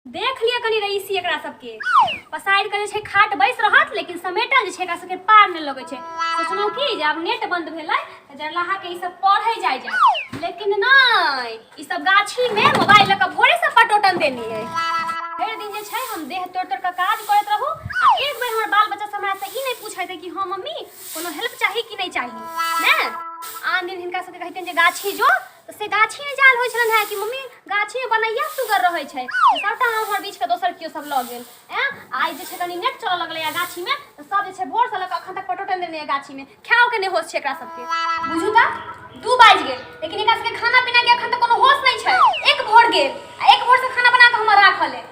देख लिअ कनि रईसी एकरा सबके। पसारि कऽ जे छै खाट बैस रहत, लेकिन समेटल जे छै एकरा सबके पार नहि लगै छै। सोचलहुँ कि जे आब नेट बंद भेलै तऽ जरलाहा के ई सब पढ़ै जाय जाय, लेकिन नहि, ई सब गाछी में मोबाइल लऽ कऽ भोरे से पटोटन देने अइ। भरि दिन जे छै हम देह तोड़ि तोड़ि कऽ काज करैत रहू आ एक बेर हमर बाल बच्चा सब हमरा से ई नहि पूछैत कि हँ मम्मी, कोनो हेल्प चाही कि नहि चाही ने। आन दिन हिनका सबके कहितनि जे गाछी जो, तऽ से गाछी नहि जायल होइ छलनि हेँ कि मम्मी, गाछीमे बनैया सुगर रहै छै, सबटा आम हमर बीछके दोसर केओ सब लऽ गेल। एँ, आइ जे छै कनि नेट चलऽ लगलै गाछीमे तऽ सब जे छै भोरसँ लऽ कऽ अखन तक पटोटन देने गाछीमे, खाओके नहि होश छै एकरा सबके। बुझू तऽ 2 बाजि गेल, लेकिन एकरा सबके खाना पीनाके अखन तक कोनो होश नहि छै। 1 भोर गेल आ 1 भोरसँ खाना बना कऽ हमर राखल अइ।